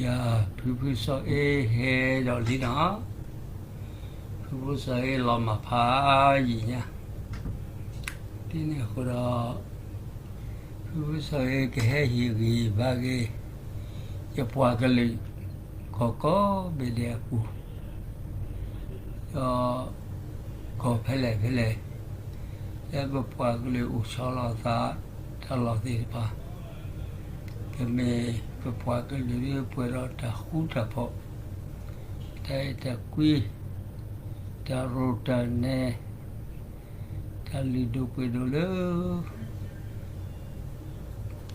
ယၤ ဖုဖုစီၤအ့ဟဲဒီးလံနီၤ, ဖုဖုစီၤအ့လီၤမၤဖးယံာ်ညါ, ဒ်န့ၣ်အဃိဒီး ဖုဖုစီၤအ့ကဟဲဟ့ၣ်ဂံၢ်ဘါက့ၤ ယပှၤကလုာ် ကီၢ်ကိးဘ့ၣ်ဒဲးအပူၤ ဒီး ကီၢ်ဖဲလဲၣ်ဖဲလဲၣ် လၢပပှၤကလုာ်အိၣ်ဆီလီၤအသး တၢ်လီၢ်သ့ၣ်တဖၣ်, ကမ့ၢ်ပပှၤကလုာ်ဒ်ပှဲၤဒီးတၢ်ဃူတၢ်ဖိး, တၢ်အဲၣ်တၢ်ကွံ, တၢ်ရိၣ်တၢ်နဲ, တၢ်လုၢ်ဒိၣ်ပှ့ၤဒိၣ်လၢ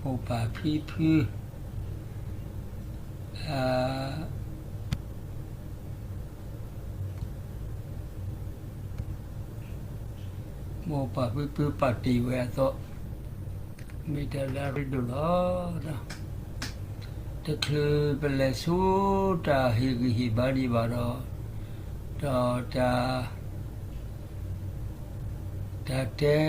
မိၢ်ပၢ်ဖံဖု မိၢ်ပၢ်ဖံဖုပာ်တ့ၢ်ဝဲအသိး, မ့ၢ်တၢ်လၢအရ့ဒိၣ်လီၤ. တချုးပလဲၤဆူတၢ်ဟ့ၣ်ဂံၢ်ဟ့ၣ်ဘါဒံးဘၣ်ဒီး, ဒီးတၢ် တၢ်တဲ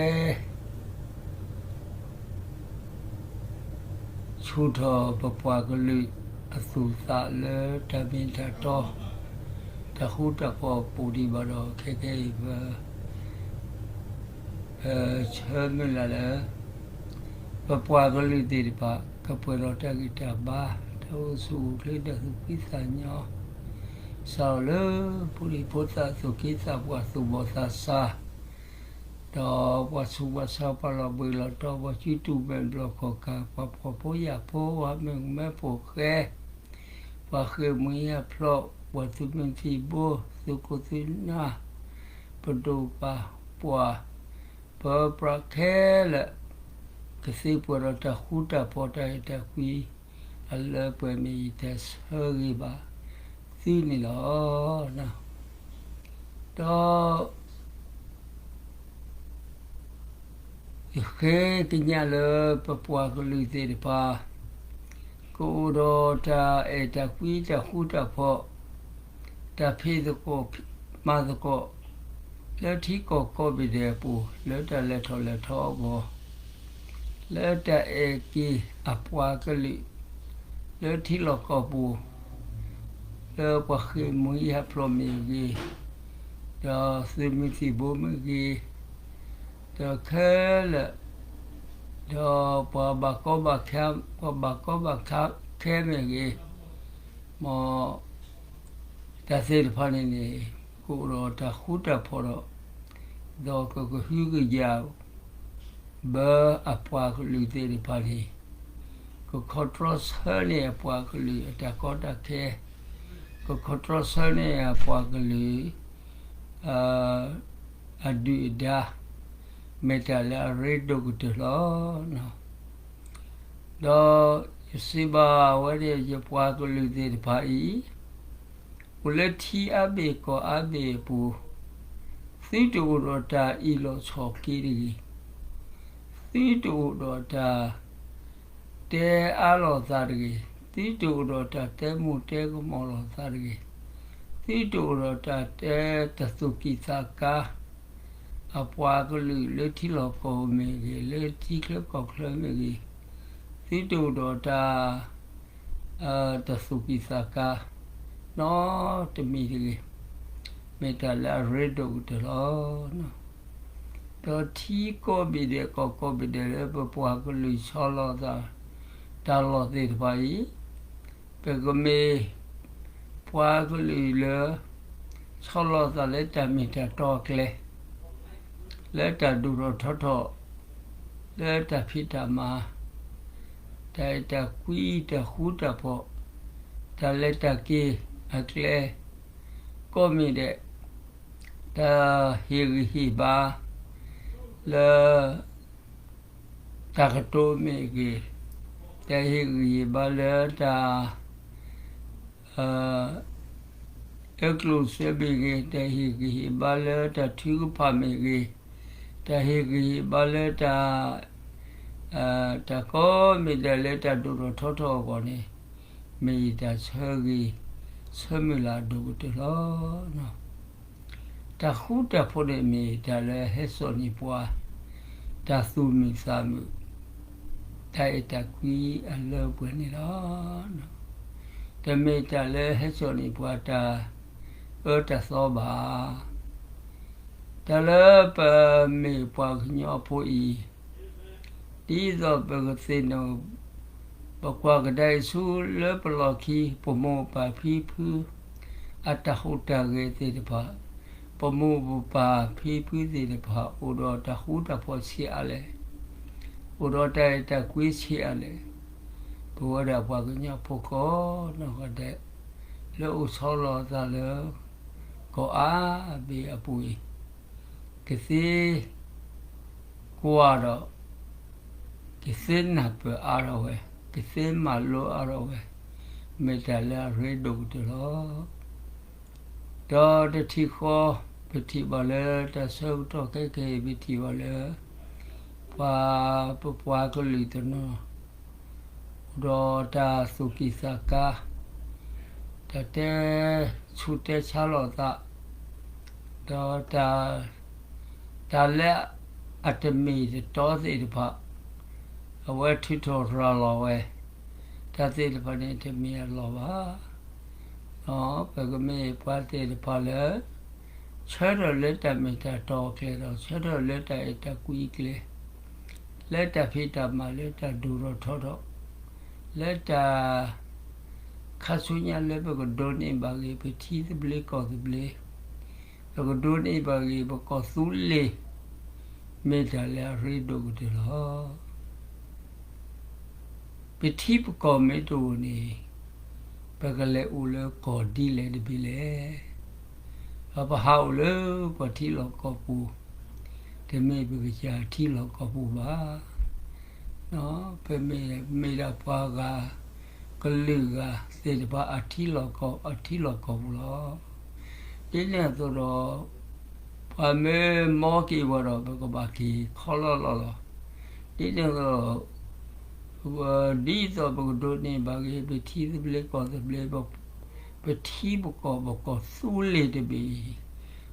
ဆူၣ်ထီၣ်ပပှၤကလုာ်အသူၣ်သးလၢတၢ်မ့ၢ်တၢ်တီ, တၢ်ဃူတၢ်ဖိးပူၤဒံးဘၣ်ဒီး ခဲကနံၣ်အံၤ ပ ပဆၢမုၢ်လၢ်လၢ ပပှၤကလုာ်သ့ၣ်တဖၣ် ကပှဲၤဒီးတၢ်ဂံၢ်တၢ်ဘါ, တၢ်အိၣ်ဆူၣ်အိၣ်ချ့ တၢ်သူၣ်ဖှံသးညီ, စးထီၣ်လၢဖိဒံဖိသၣ် သူၣ်က့သးပှၢ် သူၣ်ဘီၣ်သးစၢ် ဒီးပှၤဆူးပှၤဆါ ပှၤလီၤဘှံးလီၤတီၤ ပှၤစုတူာ်မဲာ်ဘျီၣ်ခီၣ်ကၢ် ပှၤဖှီၣ်ဖိယာ်ဖိ ပှၤမုၣ်ကမဲဖိဃဲ, ပှၤဃ့ၢ်မှံဟးဖျိး ပှၤသုးမုၢ်သံၣ်ဘိ သုးခိၣ်သုးနၢ်, ပဒိၣ်ပပှၢ်, ပပြးခဲလၢာ် ကသ့ပှဲၤဒီးတၢ်ဃူတၢ်ဖိး တၢ်အဲၣ်တၢ်ကွံ အလၢပှဲၤမ့ၢ်ယတၢ်ဆၢဂ့ၤဘၣ်သုန့ၣ်လီၤ. ဒီး ယဃ့ကညးလၢပပှၤကလုာ်သ့ၣ်တဖၣ် ကအိၣ်ဒီးတၢ်အဲၣ်တၢ်ကွံ တၢ်ဃူတၢ်ဖိး, တၢ်ဖံးသကိးမၤသကိး လၢထံကီၢ်ကိးဘ့ၣ်ဒဲးအပူၤ လၢတၢ်လဲၤထီၣ်လဲၤထီအဂီၢ်, လၢတၢ်အဲၣ်က့ၤအပှၤကလုာ် လၢထံလီၢ်ကီၢ်ပူၤ, လၢပှၤဃ့ၢ်မှံဟးဖျိးမ့ၢ်ဂ့ၤ, ဒီးသုးမုၢ်သံၣ်ဘိမ့ၢ်ဂ့ၤ, ဒီးခဲလၢာ်, ဒီးပှၤဘၣ်ကီဘၣ်ခဲ, ပှၤဘၣ်ကီဘၣ်ခဲမ့ၢ်ဂ့ၤ, မ် တၢ်သ့ၣ်တဖၣ်န့ၣ်န့ၣ် ကအိၣ်ဒီးတၢ်ဃူတၢ်ဖိးဒီး, ဒီးကကဟုကယာ် ဘၢအပှၤကလုာ်သ့ၣ်တဖၣ်န့ၣ်, ကခီတြီဆၢန့ၢ်အပှၤကလုာ်အတၢ်ကီတၢ်ခဲ, ကခီတြီဆၢန့ၢ်အပှၤကလုာ် အဒုၣ်အဒါ, မ့ၢ်တၢ်လၢအရ့ဒိၣ်ကတၢၢ်လီၤ. ဒီးယစံးဘၣ်ဝဲဒၣ် ယပှၤကလုာ်သ့ၣ်တဖၣ်အံၤ, အိၣ်လၢထံအါဘ့ၣ်ကီၢ်အါဘ့ၣ်အပူၤ, သုတအိၣ်ဒီးတၢ်အ့ၣ်လိာ်ဆိးက့တဂ့ၤ, သုတအိၣ်ဒီးတၢ် တဲအါလိာ်သးတဂ့ၤ, သုတအိၣ်ဒီးတၢ်တဲမိၣ်တဲကမီၤလိာ်သးတဂ့ၤ, သုတအိၣ်ဒီးတၢ်တဲတၢ်သူၣ်ကံၢ်သးကါ, အပှၤကလုာ်လၢထံလီၢ်ကီၢ်မ့ၢ်ဂ့ၤ, လၢထံချၢကီၢ်ချၢမ့ၢ်ဂ့ၤ, သုတအိၣ်ဒီးတၢ် တၢ်သူၣ်ကံၢ်သးကါ နီတမံၤတဂ့ၤ, မ့ၢ်တၢ်လၢအရ့ဒိၣ်ကတၢၢ်လီၤ. ဒီးထံကိးဘ့ၣ်ဒဲး ကီၢ်ကိးဘ့ၣ်ဒဲးလၢပပှၤကလုာ်ဆီလီၤသး တၢ်လီၢ်သ့ၣ်တဖၣ်အံၤ, ပကမ့ၢ် ပှၤကလုာ်လၢ ဆီလီၤသးလၢတၢ်မ့ၢ်တၢ်တီအကျဲ, လၢတၢ်ဒိၣ်ထီၣ်ထီထီၣ်, လၢတၢ်ဖံးတၢ်မၤ, တၢ်အဲၣ်တၢ်ကွံ တၢ်ဃူတၢ်ဖိး, တၢ်လဲၤတၢ်က့ၤအကျဲ, ကိးမ့ၢ်ဒဲး တၢ်ဟ့ၣ်ဂံၢ်ဟ့ၣ်ဘါ လၢ တၢ်ကတိၤမ့ၢ်ဂ့ၤ, တၢ်ဟ့ၣ်ဂံၢ်ဟ့ၣ်ဘါလၢတၢ် အကျိၣ်စ့မ့ၢ်ဂ့ၤ, တၢ်ဟ့ၣ်ဂံၢ်ဟ့ၣ်ဘါလၢတၢ်ထုကဖၣ်မ့ၢ်ဂ့ၤ, တၢ်ဟ့ၣ်ဂံၢ်ဟ့ၣ်ဘါလၢတၢ် တၢ်ကိးမ့ၢ်ဒဲးလၢတၢ်ဒိၣ်ထီၣ်ထီထီၣ်အဂီၢ်န့ၣ်, မ့ၢ်ယတၢ်ဆၢဂ့ၤ ဆၢမုၢ်လၢ်အဒိၣ်ကတၢၢ်လီၤ. တၢ်ဃူတၢ်ဖိးန့ၣ်မ့ၢ်တၢ်လၢဟဲစိာ်န့ၢ်ပှၤ တၢ်သူၣ်မုာ်သးမုာ်, တၢ်အဲၣ်တၢ်ကွံအလၢပှဲၤန့ၣ်လီၤ. တမ့ၢ်တၢ်လၢဟဲစိာ်န့ၢ်ပှၤတၢ်အၢတၢ်သီဘၣ်. တၢ်လၢပမ့ၢ်ပှၤကညီဖိအံၤ, ဒ်သိးပကသ့ၣ်နီၣ် ပကွၢ်ကဒါအံၤဆူလၢပလီၢ်ခံ ပမိၢ်ပၢ်ဖံဖု အတၢ်ဟူးတၢ်ဂဲၤသ့ၣ်တဖၣ်, ပမိၢ်ပပၢ်ဖံဖုသ့ၣ်တဖၣ် အိၣ်ဒီးတၢ်ဃူတၢ်ဖိးဆံးအါလဲၣ်, အိၣ်ဒီးတၢ်အဲၣ်တၢ်ကွံဆံးအါလဲၣ်. ပဝဲဒၣ်ပှၤကညီဖိကိးနီၢ်ဂၤဒဲး လၢအိၣ်ဆီလီၤအသးလၢ ကီၢ်အါဘ့ၣ်အပူၤအံၤ, ကသ့ကွၢ်ဒီး ကသ့နၢ်ပၢၢ်အါထီၣ်ဝဲ, ကသ့မၤလိအါထီၣ်ဝဲ, မ့ၢ်တၢ်လၢအရ့ဒိၣ်ကတၢၢ်လီၤ. ဒီးတထံၣ်ဃီ ပထံၣ်ဘၣ်လၢတၢ်ဆၢကတီၢ်ခဲကနံၣ်အံၤ ပထံၣ်ဘၣ်လၢ ပှၤပပှၤကလုာ်တနီၤ အိၣ်ဒီးတၢ်သူၣ်ကံၢ်သးကါ, တၢ်တဲဆူၣ်တဲဆါလိာ်သး, ဒီးတၢ် တၢ်လၢအတမ့ၢ်တတီသ့ၣ်တဖၣ်, အဝဲထုးထီၣ်ရၤလီၤဝဲ, တၢ်သ့ၣ်တဖၣ်န့ၣ် တမ့ၢ်အလီၢ်ဘၣ်. ပကမ့ၢ်ပှၤသ့ၣ်တဖၣ်လၢ ဆၢထၢၣ်လၢတၢ်မ့ၢ်တၢ်တီအကျဲဒီး ဆၢထၢၣ်လၢတၢ်အဲၣ်တၢ်ကွံအကျဲ, လၢတၢ်ဖံးတၢ်မၤ လၢတၢ်ဒိၣ်ထီၣ်ထီထီၣ်, လၢတၢ် ခါဆူညါလၢပကဒိးန့ၢ်ဘၣ်က့ၤ ပထံသဘျ့ကီၢ်သဘျ့, ပကဒိးန့ၢ်ဘၣ်က့ၤ ပကီၢ်သူလ့ၤ, မ့ၢ်တၢ်လၢအရ့ဒိၣ်ကတၢၢ်လီၤ. ပထံပကီၢ်မ့ၢ်တအိၣ်န့ၣ်, ပကလဲၤအိၣ်လၢကီၢ်ဒ်လဲၣ်တဘ့ၣ်လဲၣ်. ဒီးပဟးအိၣ်လၢပှၤထံလီၢ်ကီၢ်ပူၤ, တမ့ၢ်ပကစၢ်ထံလီၢ်ကီၢ်ပူၤဘၣ်. ပမ့ၢ် မ့ၢ်ဒၣ်ပှၤဂၤ ကလုာ်ဂၤသ့ၣ်တဖၣ်အထံလီၢ်ကီၢ် အထံလီၢ်ကီၢ်ပူၤလီၤ. ဒ်န့ၣ်အသိးဒီး ပှၤမ့ၢ်မီက့ၤဝဲဒီး ပကဘၣ်က့ၤခီလီၢ်လီၢ်လီၤ. ဒ်န့ၣ်အသိး ဒ်သိးပကဒိးန့ၢ်ဘၣ်က့ၤ ပထံသဘျ့ကီၢ်သဘျ့, ပထံပကီၢ် ပကီၢ်သူလ့ၤတဘ့ၣ်အံၤ, အ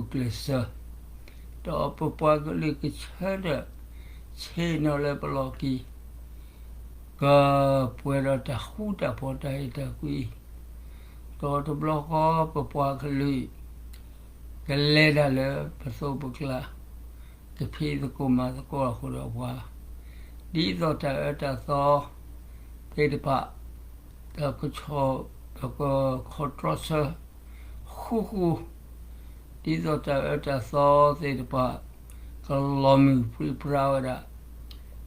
ဃိဒီးပဂုာ်ကျဲးစၢး, ဒီးပပှၤကလုာ်ကဆၢထၢၣ် ဆ့ၣ်နီၤလၢပလီၢ်ခံ ကပှဲၤဒီးတၢ်ဃူတၢ်ဖိးတၢ်အဲၣ်တၢ်ကွံ, ဒီးတဘျီဃီပပှၤကလုာ် ကလဲၤတၢ်လၢပသိးပကျါ, ကဖံးသကိးမၤသကိးအဃိဒီးပှၤ, ဒ်သိးတၢ်အၢတၢ်သီသ့ၣ်တဖၣ် ဒီးကဆီၣ် ဒီးကခီၣ်တြီဆၢ ဃူဃူ, ဒ်သိးတၢ်အၢတၢ်သီသ့ၣ်တဖၣ် ကလီၤမုၢ်ပြံပြါဝဲဒၣ်,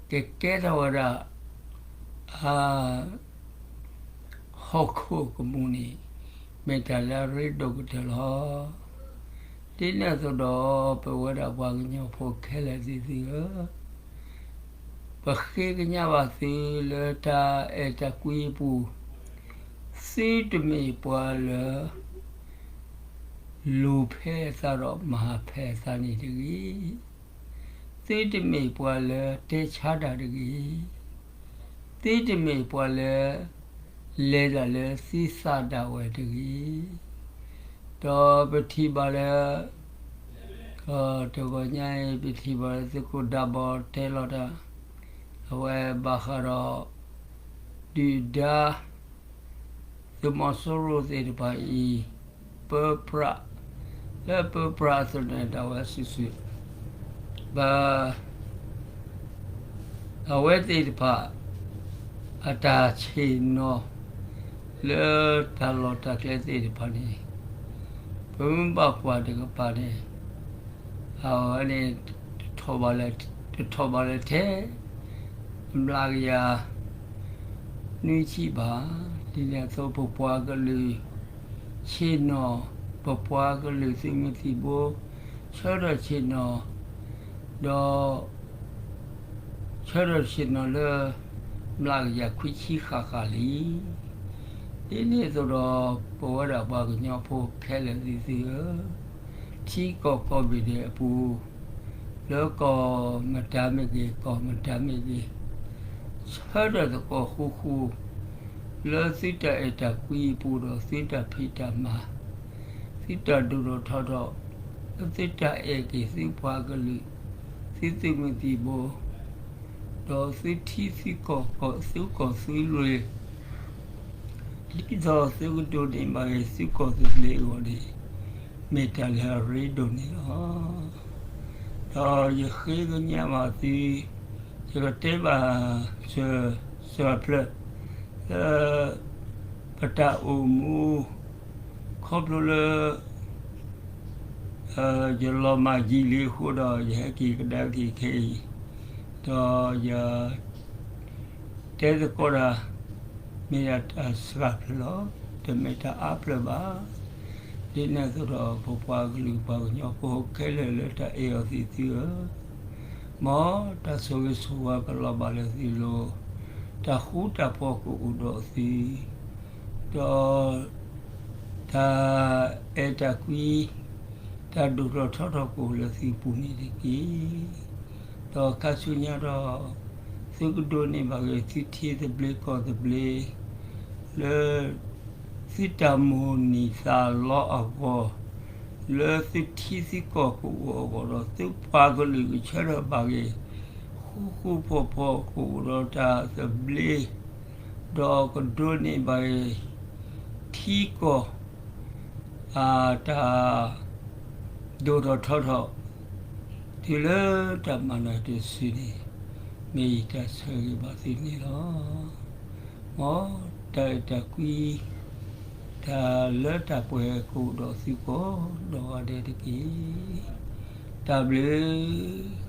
ကကဲထီၣ်ဝဲဒၣ် အ ဟီၣ်ခိၣ်ကမူၣ်န့ၣ် မ့ၢ်တၢ်လၢအရ့ဒိၣ်ကတၢၢ်လီၤ. ဒ်န့ၣ်အသိးဒီး ပဝဲဒၣ်ပှၤကညီဖိခဲလၢာ်သ့ၣ်သုဧၢ, ပဃ့ကညးဘၣ်သုလၢတၢ်အဲၣ်တၢ်ကွံအပူၤ, သုတမ့ၢ်ပှၤလၢ လူၤဖဲအသးဒီးမၤဖဲအသးန့ၣ်တဂ့ၤ. သုတမ့ၢ်ပှၤလၢတဲဆါတၢ်တဂ့ၤ. သုတမ့ၢ်ပှၤလၢ လဲၤတၢ်လၢသုသးဒၣ်ဝဲတဂ့ၤ. ဒီးပထံၣ်ဘၣ်လၢ တဂီၤညါအံၤ ပထံၣ်ဘၣ်လၢသုးခိၣ်ဒးဘီတဲလီၤတၢ်, အဝဲဘၣ်ဃးဒီး ဒုၣ်ဒါ သုးမီၤစိရိၤသ့ၣ်တဖၣ်အံၤ ပၢပြး လၢပၢပြးအသိးန့ၣ် ဒၣ်ဝဲစုာ်စုာ် ဘၣ် အဝဲသ့ၣ်တဖၣ် အတၢ်ဆ့ၣ်နီၤ လၢတၢ်လီၢ်တၢ်ကျဲသ့ၣ်တဖၣ်န့ၣ် ပမ့ၢ်ဘၣ်ကွၢ်တကပၤန့ၣ် အဝဲန့ၣ် တထီၣ်ဘၣ်လၢ တထီၣ်ဘၣ်လၢထဲ မျးကယၤ နွံဆံဘၣ်. ဒ်န့ၣ်အသိး ပပှၤကလုာ် ဆ့ၣ်နီၤ ပပှၤကလုာ်သုးမုၢ်သံၣ်ဘိ ဆၢထၢၣ်ဆ့ၣ်နီၤ ဒီး ဆၢထၢၣ်ဆ့ၣ်နီၤလၢ မျးကယၤခွံဆံဃၣ်ဃၣ်လံ. ဒ်န့ၣ်အသိးဒီး ပဝဲဒၣ်ပှၤကညီဖိခဲလၢာ်သ့ၣ်သုဧၢ, ထံကီၢ်ကိးဘ့ၣ်ဒဲးအပူၤ လၢကီၢ်မတၤမ့ၢ်ဂ့ၤ ကီၢ်မတၤမ့ၢ်ဂ့ၤ, ဆၢထၢၣ်သကိးဃူဃူ လၢသုတၢ်အဲၣ်တၢ်ကွံအပူၤဒီး သုတၢ်ဖံးတၢ်မၤ သုတၢ်ဒိၣ်ထီၣ်ထီထီၣ် လၢသုတၢ်အဲၣ်က့ၤသုပှၤကလုာ် သုသုးမုၢ်သံၣ်ဘိ ဒီးသုထံသုကီၢ် သုကီၢ်သုလ့ၤ ဒ်သိးသုကဒိးန့ၢ်ဘၣ်ဂ့ၤသုကီၢ်သုဘျ့အဂီၢ်န့ၣ်, မ့ၢ်တၢ်လၢအရ့ဒိၣ်န့ၣ်လီၤ. ဒီးယဃ့ကညးဘၣ်သု, ယကတဲဘၣ်စှၤဖျၢၣ် လၢ ပတၢ်အိၣ်မူ ခီဖျိလၢ ယလီၤမၢ်ယံာ်လံအဃိဒီး ယဟဲက့ၤကဒါက့ၤခဲအံၤ, ဒီးယ တဲသကိးတၢ် မ့ၢ်ဒၣ်တၢ်စှၤဖျၢၣ်လီၤ. တမ့ၢ်တၢ်အါဖျၢၣ်ဘၣ်. ဒ်န့ၣ်အသိးဒီး ပပှၤကလုာ်ပှၤကညီဖိခဲလၢာ်လၢတၢ်အဲၣ်အီၤသ့ၣ်သုဧၢ, မ်တၢ်ဆိၣ်ဂ့ၤဆိၣ်ဝါကလီၤဘၣ်လၢသုလိၤ, တၢ်ဃူတၢ်ဖိးကအိၣ်ဒီးသု, ဒီး တၢ်အဲၣ်တၢ်ကွံ တၢ်ဒိၣ်ထီၣ်ထီထီၣ်ကအိၣ်လၢသုပူၤန့ၣ်တက့ၢ်. ဒီးခါဆူညါဒီး သုကဒိးန့ၢ်ဘၣ်ဂ့ၤသုထံသဘျ့ကီၢ်သဘျ့ လၢ သုတၢ်မိၣ်န့ၢ်သးလီအဂီၢ်, လၢသုထံသုကီၢ်ကအိၣ်အဂီၢ်ဒီး သုပှၤကလုာ်ကဆၢထၢၣ်ဘၣ်ဂ့ၤ ဃူဃူဖိးဖိးကအိၣ်ဒီးတၢ်သဘျ့ ဒီးကဒိးန့ၢ်ဘၣ်ဂ့ၤ ထံကီၢ် အတၢ် ဒိၣ်ထီၣ်ထီထီၣ် တုၤလၢတၢ်မၤနၢၤတစုန့ၣ် မ့ၢ်ယတၢ်ဆၢဂ့ၤဘၣ်သုန့ၣ်လီၤ. မ်တၢ်အဲၣ်တၢ်ကွံ တၢ်လၢတၢ်ပှဲၤကအိၣ်ဒီးသုကိးနီၢ်ဂၤဒဲးတက့ၢ်. တၢ်ဘျုး